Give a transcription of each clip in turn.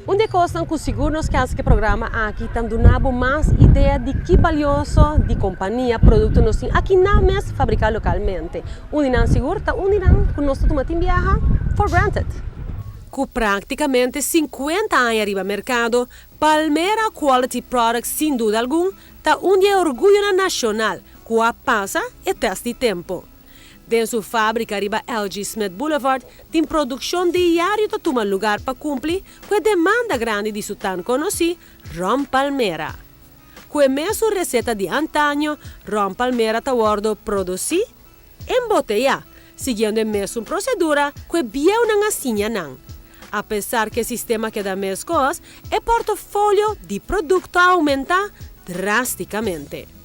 Un di e kosnan ku sigur nos ke hasi ku e programa aki ta duna bo mas idea di ki balioso di kompania produkto nos tin aki nan mes fabriká lokalmente. Un di nan sigur ta un di nan ku nos ta tuma tin biaha for granted. Ku praktikamente 50 aña riba merkado, Palmera Quality Products sin duda algun ta un di e orguyonan nashonal ku a pasa e tèst di tempu. Den su fábrika riba LG. Smith Boulevard tin produkshon diario ta tuma lugar pa kumpli ku e demanda grandi di su tan konosí Ron Palmera. Ku e mesun reseta di antaño, Ron Palmera ta wòrdu produsí, emboteyá, siguiendo e mesun prosedura ku e bieunan a siña nan. Apesar ku e sistema keda meskos, e portofolio di produkto a oumentá drástikamente.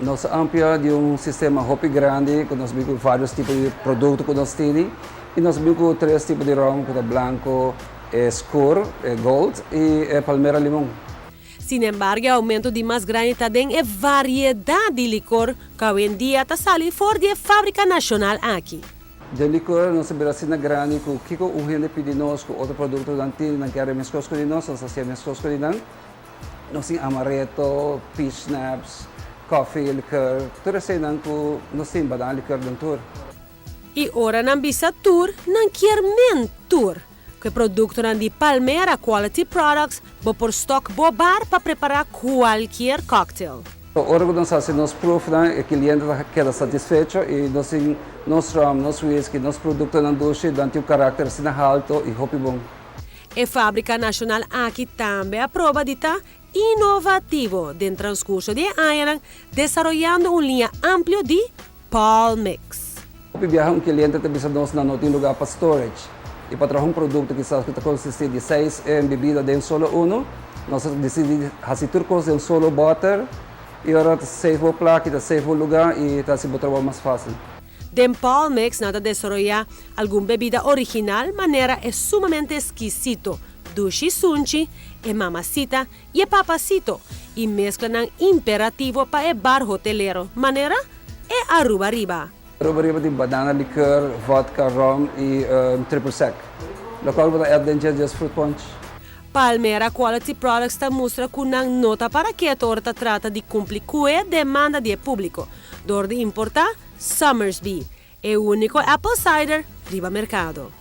Nos a amplia di un sistema hopi grandi ku nos bin ku varios tipo di produkto ku nos tini i nos bin ku tres tipo di rom ku ta blanko, e skur, e gold i e palmera limon. Sinembargo, e oumento di mas grandi ta den e variedat di likor ku awendia ta sali for di e fábrika nashonal aki. Den likor nos a bira asina grandi ku kiko un hende pidi nos ku otro produktonan tini nan kere meskos ku di nos, nos ta hasié meskos ku di nan. Nos tin amaretto, peach schnapps, coffee liqueur, tur eseinan ku nos tin banana liqueur den tur. I ora nan bisa tur, nan kier men tur. Ku e produktonan di Palmera Quality Products bo por stok bo bar pa prepará kualkier cocktail. Ora ku nos hasi nos proefnan e kliente ta keda satisfecho i nos tin nos rum, nos whisky, nos produktonan dushi nan tin un karakter asina halto i hopi bon. E fábrika nashonal aki tambe a proba di ta inovativo den transkurso di e añanan desaroyando un liña amplio di Palmix. Hopi biaha un kliente ta bisa nos nan no tin lugá pa storage i pa traha un produkto kisas ku ta konsistí di seis bebida den solo unu. Nos a disidí di hasi tur kos den un solo bòter i ora ta save bo plaka i ta save bo lugá i ta hasi bo trabou mas fásil. Den Palmix nan ta desaroyá algun bebida original manera e sumamente eskisito Dushi Sunchi, e Mamacita i e Papacito i mesklanan imperativo pa e bar hotelero manera e Aruba Riba. Aruba Riba tin banana liqueur, vodka, rum i triple sec. Lokual bo ta add den dje just fruit punch. Palmera Quality Products ta mustra ku nan no ta para keto ora ta trata di kumpli ku e demanda di e públiko dor di importá Somersby, e úniko apple cider riba merkado.